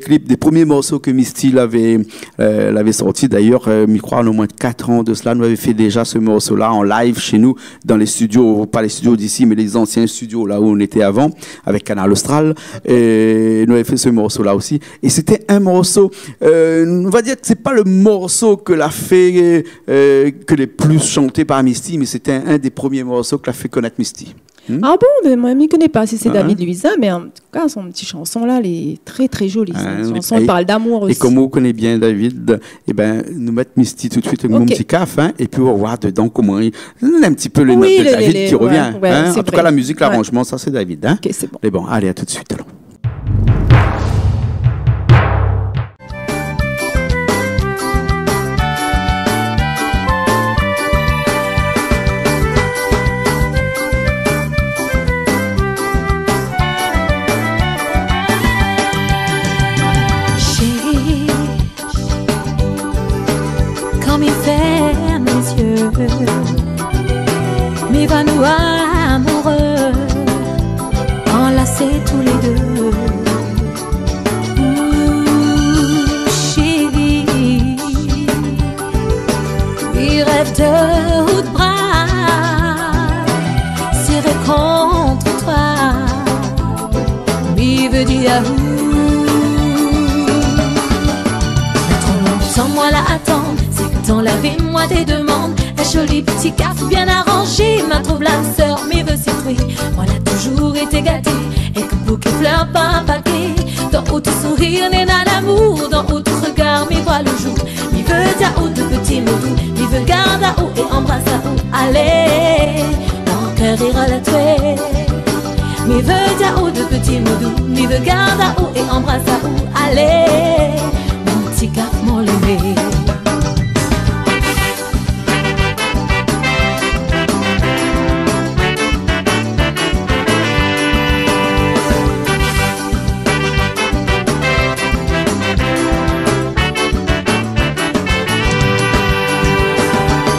clip, dé promié morso ke Misty lavé, lavé sorti. Dayèr, mi kroi, néna omoin kat an de sela, nou lavé fé déza se morso la an live shé nou, dan lé studio, pa lé studio d'isi, mé lé zansien studio la ou nou lété avan, avèk Kanal Austral. É nou lavé fé se morso la osi. É sété in morso, nou va dir ke sé pa le morso ke la fé ke lé plis shanté par Misty, mé sété in, in dé promié morso ke la fé konèt Misty. Ah bon, bin moin, mi koné pa si sé David Louisin, mé an tou ka, son ti shanson la, lé trè, trè zoli. Sé in shanson i parl d'amour osi. É konm ou koné bien David, ébin, nou mèt Misty tout suit, Mon Ti Kaf, in, épi nou va oir dedan koman i, in ti pé lé not de David ki revien, in. An tou ka, la mizik, laranjman, sa sé David, in. Ok, sé bon. Mé bon, alé, a tout suit alor. Chérie, kan mi fèrm lé Nou amoureux, enlacés tous les deux. Ouh, chéri, mi rèv de out bra, séré kont toi. Mi vé dir aou. Tro lontan moin la atann, sé ke dan la vi moin té demann in zoli pti kaf bien aranzé. Ma trouv la sèr, mi vé sitwé. Moin la touzour été gaté, èk boké flèr par paké. Dan out sourir néna lamour, dan out regar mi voi le jour. Mi vé dir aou dé pti mo dou, mi vé gard aou é anbras aou. Alé, mon kèr i rod atoué. Mi vé dir aou dé pti mo dou, mi vé gard aou é anbras aou. Alé, mon pti kaf, mon lémé.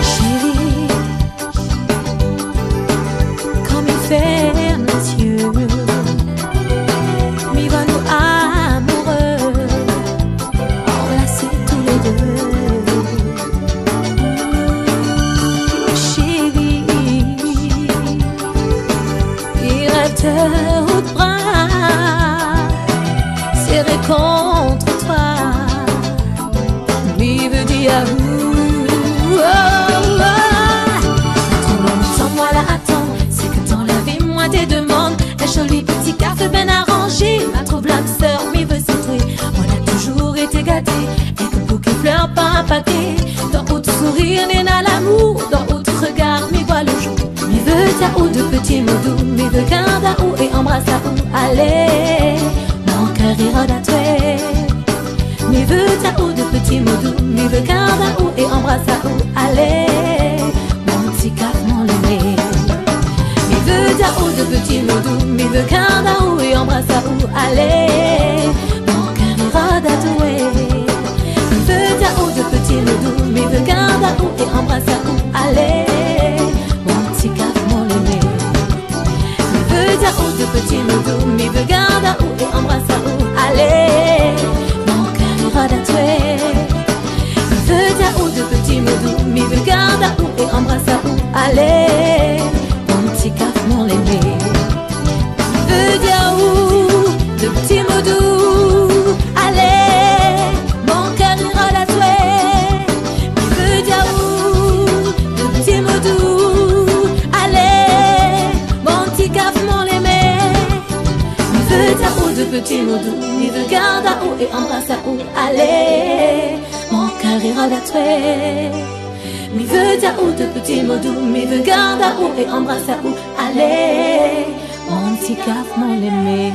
Chéri, kan mi fèrm zié, mi voi nou amoureux, anlacés tous les deux. Chéri, mi rèv de out bra, séré kont toi. Mi vé dir aou, oh, oh. Tro lontan moin la atann, sé ke dan la vi moin té demann in zoli pti kaf bien aranzé. Ma trouv la sèr, mi vé sitwé. Moin la touzour été gaté, èk boké flèr par paké. Dan out sourir néna lamour, dan out regar mi voi le jour. Mi vé dir aou dé pti mo dou, mi vé gard aou é anbras aou. Alé, mon kèr i rod atoué. Mi vé dir aou dé pti mo dou, mi vé gard aou é anbras aou. Alé, mon pti kaf, mon lémé. Mi vé dir aou dé pti mo dou, mi vé gard aou é anbras aou. Alé, mon kèr i rod atoué. Mi vé dir aou dé pti mo dou, mi vé gard aou é anbras aou. Alé, mon pti kaf, mon lémé. Mi vé dir aou dé pti mo dou, mi vé gard aou é anbras aou. Alé, mon kèr i rod atoué. Mi vé dir aou dé pti mo dou, mi vé gard aou é anbras aou. Alé, mon pti kaf, mon lémé. Mi vé dir aou dé pti mo dou. Alé, mon kèr i rod atoué. Mi vé dir aou dé pti mo dou. Alé, mon pti kaf, mon lémé. Mi vé dir aou dé pti mo dou, mi vé gard aou é anbras aou. Alé, mon kèr i rod atoué. Mi vé dir aou dé pti mo dou, mi vé gard aou é anbras aou. Alé, mon pti kaf, mon lémé.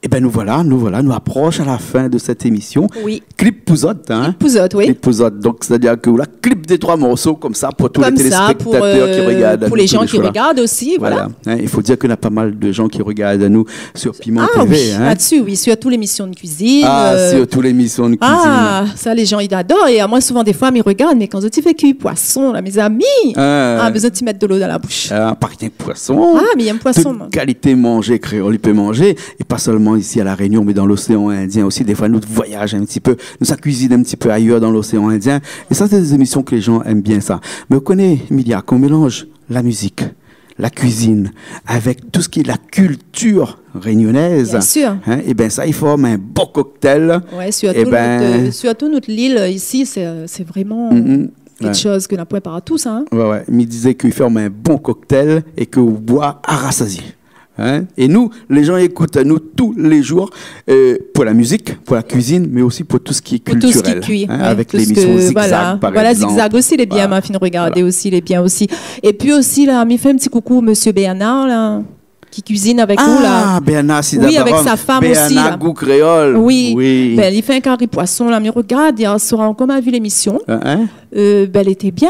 Ében, nou voila, nou voila, nou aprosh a la fin de sèt émisyon. Oui. Clip pou zot, in ? Clip pou zot, oui. Clip pou zot. Donk, sétadir ke ou la clip dé troi morso konmsa pou tout lé téléspèktatèr ki rogard anou tou lé zour la. Konmsa, pou, euh, pou lé jan ki rogard osi, voila. Voila. In, i fo dir ke na pa mal de jan ki rogard anou sur Piment T V, in. Ah oui, la-dsi, oui, sirtou lémisyon de kuizine, euh, sirtou lémisyon de kuizine. Ah, sa, lé jan i ador. É amoin, souvan, défoi, mi rogard, mé kan zot i fé kui poison, la, mézami, ah, bezoin ti mèt dolo dan la boush. Ah, pa rienk poison. Ah, mé mi èm poison, moin. Tout kalité manzé kréol i pé manzé. É pa sèlman isi a La Rényon, mé dan loséan Indien osi. Défoi, nou voyaz in ti pé, nou sa kuizine in ti pé ayèr dan loséan Indien. É sa, sé dé zémisyon ke lé jan i èm bien sa. Mé ou koné, Emilia, kan ou mélanz la mizik, la kuizine, avèk tout sak lé la kiltir rényonèz, bien sûr, in, ében, sa i form in bon koktèl. Ouais, sirtou nout, euh, sirtou nout lil, euh, isi, sé, euh, sé vréman kékshoz ke na poin partou, sa, in. Ouais, ouais. Mi dizé ke i form in bon koktèl é ke ou boi a rasazi. In ? É nou, lé jan i ékout anou tou lé zour, euh, pou la mizik, pou la kuizine, mé osi pou tout sak lé kiltirèl. Pou tout sak lé kui, in, ouais, avèk lémisyon Zigzag, par égzanp. Voila, Zigzag osi, lé bien, ma fine rogardé osi, lé bien osi. Épi osi, la, mi fé in ti koukou mésyé Bernard, la, ki kuizine avèk nou, la. Ah, Bernard Sidabarom. Oui, avèk sa fanm osi, la. Bernard Gou Kréol. Oui. Oui. Bin, li fé in kari poison, la, mi rogard, yèr soir ankor, ma vi lémisyon. In, in ? Euh, ben, lété bien.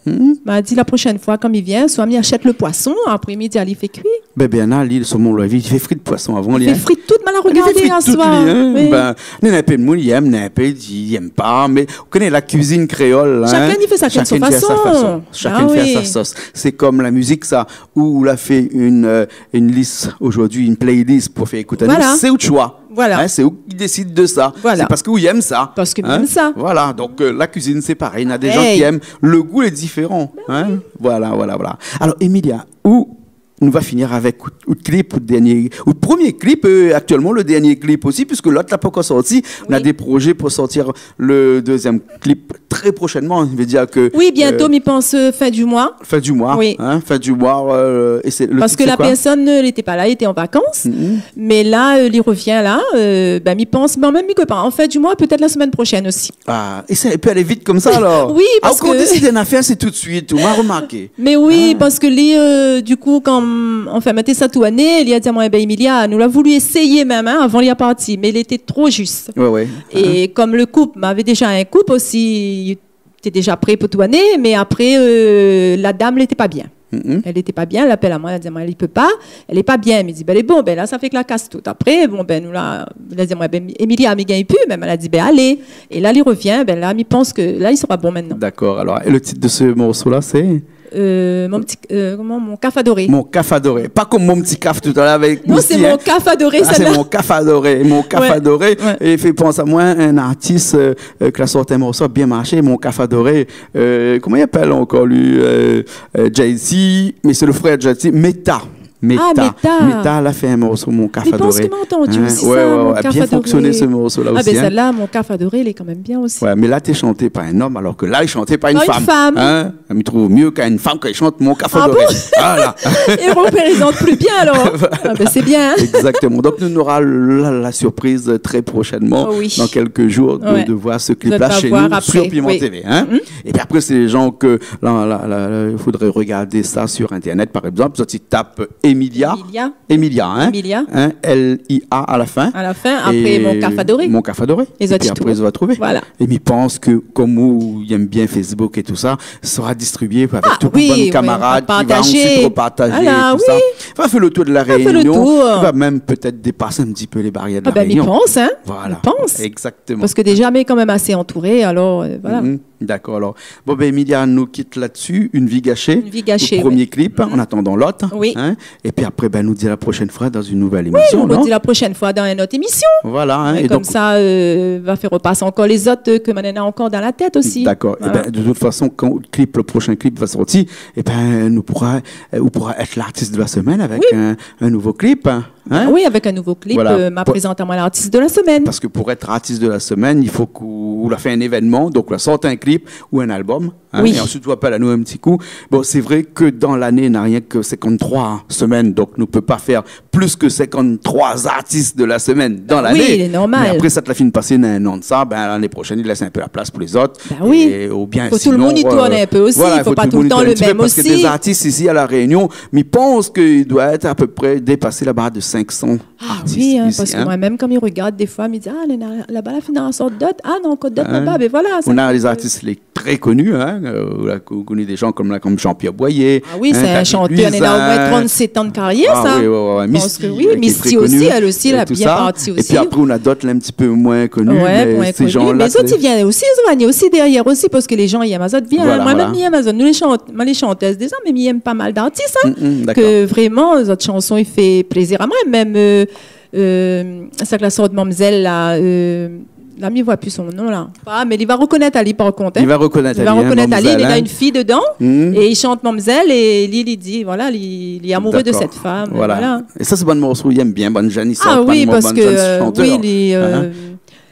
Hmm. Ma di la proshèn foi, kan mi vien, soi mi ashèt le poison, apré mi di ali fé kui. Ben, Bernard, li, son mon lavi, li fé frit poison avan, li, hein. Fé frit tout, ma la regardé yèr soir. Li fé frit tout, li, hein. Oui. Ben, néna in pé d'moun i èm, néna in pé i di, i èm pa, mé ou koné la kuizine kréol, hein. Shakinn i fé sa, shakinn i fé sa fason. Shakinn i fé sa sos. Ah oui. Sé kom la mizik, sa, ou la fé in, euh, in lis zordi, in playlist pou fé ékout anou, sé out shoi. Voilà. Hein, sé ou ki désid de sa. Voilà. Sé parske ou èm sa. Parske mi èm sa. Voilà. Donk, euh, la kuizine, sé parèy. Néna dé jan ki èm. Le gou lé diféran. Ben oui. Voilà, voilà, voilà. Alor, Emilia, ou nou va finir avèk out, out klip, out dernié, out promié klip, euh, aktièlman le dernié klip osi, puiske lot la pankor sorti. Oui. Néna dé projé pou sortir le dezièm klip trè proshènman, i vé dir ke, oui, bientôt, euh, mi pans, euh, fin du moi. Fin du moi, oui, hein, fin du moi, euh, é sé, le tit, sé koi ? Parske la pèrsone, euh, lété pa la, lété an vakans. Mhm. Mé la, euh, li revien la, euh, ben, mi pans, ben, mèm mi koné pa. An fin du moi, pétèt la semèn proshèn osi. Ah, é sa i pé alé vit konmsa, alor. Oui, parske ou désid in nafèr, sé tout suit, ou ma romarké. Mé oui, parske li, euh, du kou, kan, anfin, mi té sa tourné, li la di amoin, ében, Emilia, nou la voulu éséyé mèm, hein, avan li la parti, mé lété tro zis. Ouais, ouais. É kom le koup, mi avé déza in koup osi, té déza pré pou tourné, mé apré, euh, la dam lété pa bien. Mhm. Èl lété pa bien, èl la apèl amoin, èl la di amoin, èl i pé pa, èl lé pa bien. Mi di, ben, lé bon, ben, la, sa fé ke la kas tout. Apré, bon, ben, nou la, èl la di amoin, ben, Emilia, mi gingn pu, mèm, èl la di, ben, alé. É la, li revien, ben, la, mi pans ke la, li sra bon mintnan. Dakor, alor. É le tit de se morso-la, sé ? Euh, mon ti, euh, koman, Mon kaf adoré. Mon kaf adoré. Pa kom Mon ti kaf talèr avèk Moussi, hein. Non, sé Mon kaf adoré, sèl-la. Ah, sé Mon kaf adoré. Mon kaf adoré. Ouais. É i fé pans amoin in artis, euh, euh, ki la sort in morso bien marshé, Mon kaf adoré. Euh, koman i apèl ankor li, euh, euh, Jay-Z, mé sé le frèr Jay-Z, Meta. Meta. Ah, Meta. Meta la fé in morso, Mon kaf adoré. Mi pans ke ma antandu osi sa, Mon kaf adoré. Hein, ouais, ouais, ouais. Bien fonksioné, se morso-la osi, hein. Ah, ben, sèl-la, Mon kaf adoré, lé kanmèm bien osi. Ouais, mé la té shanté par in om, alor ke la, li shanté par in fanm. Par in fanm. Hein ? Mi trouv myé kan in fanm, kan èl i shant Mon kaf adoré. Ah bon ? Voilà. É ou réprézant pli bien, alor. Ah, ben, sé bien, hein. Exactement. Donk, nou nora la, la surpriz trè proshènman, dan kèlk zour, de, de voir se klip-la shé nou, sur Piment TV, hein. Oui. Zot va voir apré, oui. Mhm. É pi apré, sé lé jan ke, la, la, la, la, i fodré rogard sa sur Internet, par égzanp, zot i tap Emilia. Emilia. Emilia, hein. Emilia. Hein, L I A à la fin. À la fin, apré Mon kaf adoré. Mon kaf adoré. É zot i trouv. É pi apré, zot va trouvé. Voilà. É mi pans ke, kom ou, ou èm bien Facebook é tousa, sra distribié avèk tout bann kamarad ki va ansuit repartazé é tousa. Ah oui, oui, on va partager. Voilà, oui. Va fé le tour de La Rénion. Va fé le tour. Va mèm pétèt dépasé in ti pé lé barièr de La Rénion. Ah ben, mi pans, hein. Voilà. Mi pans. Exactement. Parske déza, mi lé kanmèm asé antouré, alor, euh, voilà. Mhm. Dakor, alor. Bon, ben, Emilia, nou kit la-dsi, Une vie gâchée, le premier clip, en attendant l'autre, hein. Une vie gâchée. Oui. É pi apré, ben, nou di la proshèn foi dan in nouvèl émision, non ? Oui, nou di la proshèn foi dan in not émision. Voilà, hein, é donk, konmsa, euh, va fé repas ankor lézot, euh, ke mi néna ankor dan la tèt osi. Dakor. Voilà. É ben, de tout fason, kan le clip, le proshèn clip va sorti, é ben, nou poura, euh, ou poura èt l'artis de la semèn avèk in, in nouvo clip, hein. Hein ? Oui, avèk in nouvo clip, euh, ma prézant amoin l'artis de la semèn. Voilà. Pou, parske pou èt artis de la semèn, i fo ke ou la fé in événman, donk ou la sort in clip ou in album, hein, é ansuit ou apèl anou in ti kou. Bon, sé vré ke dan lané, na rienk sinkant-troi semèn, donk nou pé pa fé plis ke sinkant-troi artis de la semèn dan lané. Ah oui, lé normal. Mé apré, sa té la fine pasé, na in an de sa, ben, lané proshèn, i lès in pé la plas pou lézot. Ben oui. É, oubien sinon, euh, voilà, i fo tout le moun i tourn in pé osi, i fo pa toultan le mèm osi. Fo tout le moun i tourn in ti pé, parske dé zartis isi, à La Rénion, mi pans ke i doi èt apépré dépasé la bar de sink san artis isi, hein. Ah oui, hein, parske moin mèm, kan mi regard, défoi, mi di, ah, laba la fine sort dot, ah non, ankor dot laba, ben voilà, sa. Hein ? Nou na lé zartis lé trè koni, hein, euh, ou la ko-, koni dé jan kom la, kom Jean-Pierre Boyer, hein, Cathy Louisin, euh, voilà. Ah oui, sé in shantèr, néna omoin trant-sèt an de karièr, sa. Ah oui, ouais, ouais, ouais. Misty, euh, ki lé trè koni, é tousa. Misty osi, èl osi, èl la bien parti osi. É pi apré, nou na dot la in ti pé moin koni, mé sé jan-la, mé zot i vien osi, zot i vien osi dèrièr osi, parske lé jan i èm azot bien. Voilà, voilà. Moin mèm, mi èm azot. Nou lé shant-, moin lé shantèz déza, mé mi èm pa mal d'artis, hein, ke vréman, zot shanson i fé plézir amoin. Mèm, euh, euh, sak la sort Mamzèl la, euh, la mi voi pi son non la. Ah, mé li va rekonèt ali par kont, hein. Li va rekonèt ali, hein, Mamzèl, hein. Li va rekonèt ali, néna in fiy dedan, é i shant Mamzèl, é li, li di, voilà, li, li lé amoureux de sèt fanm, voilà. Dakor. É sa, sé bann morso i èm bien, bann jenn i sort, bann mo-, bann jenn shantèr. Ah oui, parske, oui, li, euh,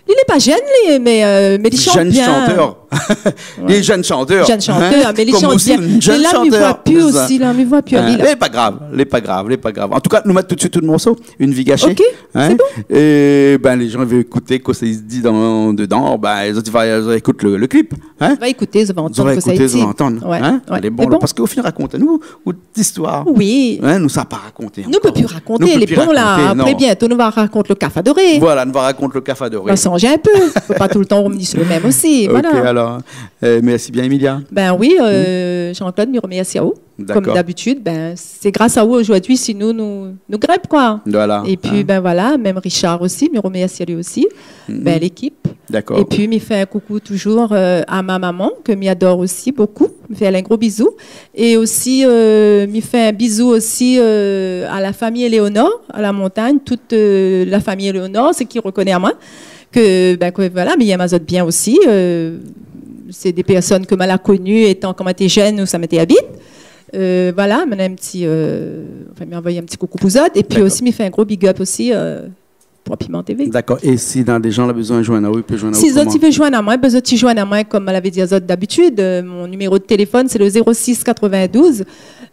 li lé pa jenn, li, mé, euh, mé li shant bien. Jenn shantèr. Ouais. Li jenn shantèr, hein. Jenn shantèr, mé li shant bien. Kom osi in jenn shantèr. Mé la, mi voi pi osi, la, mi voi pi ali, la. Lé pa grav, lé pa grav, lé pa grav. An tou ka, nou mèt tout de suit le morso, Une vie gâchée. Ok, sé bon. Hein ? É ben, lé jan i vé ékouté kosa i di dan, dedan, ben, zot i va, zot i va ékout le, le clip, hein ? Va ékouté, zot va antann kosa i di. Zot va ékouté, zot va antann, hein ? Ouais, ouais. Lé bon, parske ou fine rakont anou out zistoir. Oui. Hein, nou sa pa rakonté ankor. Nou pé pi rakonté, lé bon la. Nou pé pi rakonté, non. Apré, bientôt, nou va rakont le kaf adoré. Voilà, nou va rakont le kaf adoré. Va shanj in pé. Fo pa toultan revnir sur le mèm osi, voilà. Ok, alor. Euh, mèrsi bien, Emilia. Ben oui, euh, Jean-Claude, mi romèrsi aou. Dakor. Kom dabitid, ben, sé gras aou zordi si nou, nou, nou grinp, koi. Voilà. É pi, ben voilà, mèm Richard osi, mi romèrsi ali osi. Ben, lékip. Dakor. É pi, mi fé in koukou toujour, euh, a mon momon, ke mi ador osi bokou. Mi fé ali in gro bizou. É osi, euh, mi fé in bizou osi, euh, a la fami Éléonore, a la Montagne, tout, euh, la fami Éléonore, sak i rokoné amoin. Ke, ben, ke, voilà, mi yèm azot bien osi, euh, sé dé pèrsone ke moin la koni étan kan moin té jenn, ousa moin té abit. Euh, voilà, mi néna in ti, euh, anfin, mi anvoy in ti koukou pou zot. É pi osi, mi fé in gro big up osi, euh, pou Piment T V. Dakor. É si néna dé jan la bezoin zoinn aou, i pé zoinn aou koman ? Si zot i vé zoinn amoin, ben, zot i zoinn amoin, kom moin lavé di azot dabitid, euh, mon niméro de téléfone, sé le zéro six quatre-vingt-douze,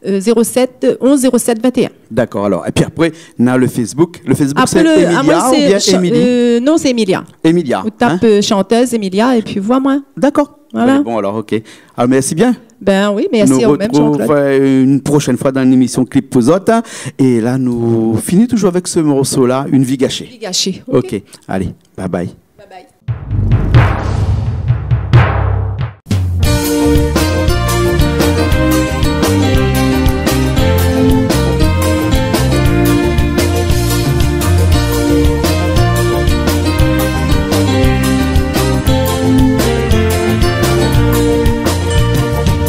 euh, zéro sept, onze zéro sept vingt et un. Dakor, alor. É pi apré, néna le Facebook. Le Facebook, sé Emilia oubien Émilie ? Apré, le, a, moin, sé cha-, euh, non, sé Emilia. Emilia, hein ? Ou tap, euh, chanteuse Emilia é pi voi amoin. Dakor. Voilà. Bon, alor, ok. Alor, mèrsi bien. Ben oui, mèrsi aou mèm, Jean-Claude. Nou artrouv, euh, in proshèn foi dan in émision Clip pou zot, hein. É la, nou fini toujour avèk se morso-la, Une vie gâchée. Vie gâchée, ok. Ok, alé, bye bye. Bye bye.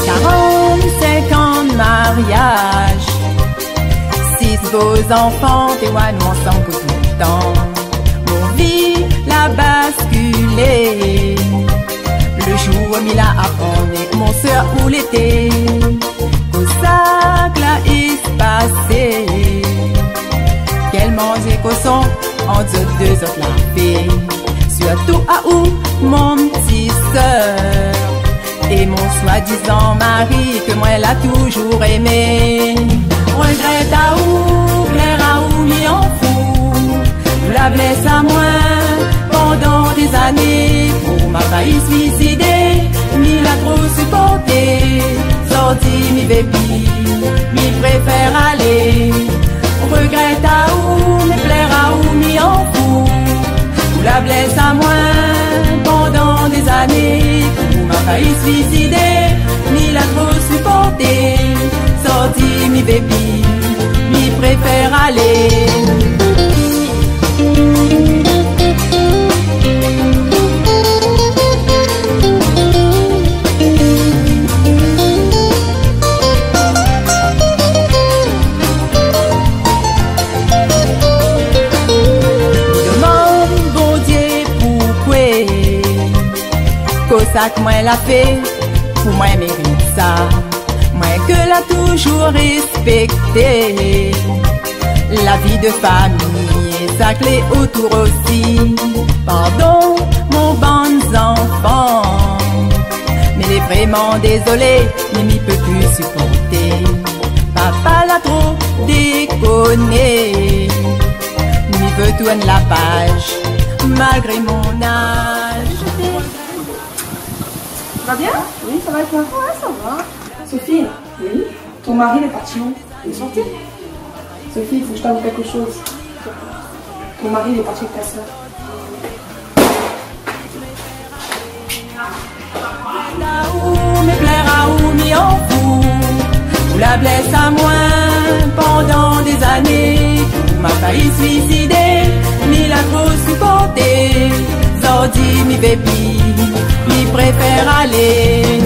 Karant-sink an de mariaz, sis bo zanfan, té oir nou ansanm pou tout tan. Mon vi la baskilé. Le jour mi la aprann mon sèr ou lété. Kosa k'la espasé ? Kèl manzé koson ant zot dé zot la fé. Sirtou aou, mon ti sèr. É mon soi-dizan mari ke moin la toujour émé. Regrèt aou, plèr aou, mi anfou. Ou la blès amoin pandan dé zané. Ou ma fé suisidé, mi la tro siporté. Zordi mi vé pi, mi préfèr alé. Regrèt aou, mé plèr aou, mi anfou. Ou la blès amoin pandan dé zané. Ou ma fé suisidé, mi la tro siporté. Zordi mi vé pi, mi préfèr alé. Demann Bondié poukoué, kosa ke moin la fé pou moin mérit sa. Moin ke la toujour réspèkté. La vi de fami, sak lé otour osi. Pardon, mon bann zanfan. Mé lé vréman dézolé, mi, mi pé pi siporté. Papa la tro dékoné. Mi vé tourn la paz, malgré mon az. Ça va bien ? Oui, ça va et toi ? Ouais, ça va. Sophie, oui ? Ton mari, il est parti où ? Il est sorti ? Sophie, il faut que je t'avoue quelque chose. Ton mari, il est parti avec ta sœur. Mé plèr aou, mi anfou. Ou la blès amoin pandan dé zané. Ou ma fé suisidé, mi la tro siporté. Zordi mi vé pi, mi préfèr alé.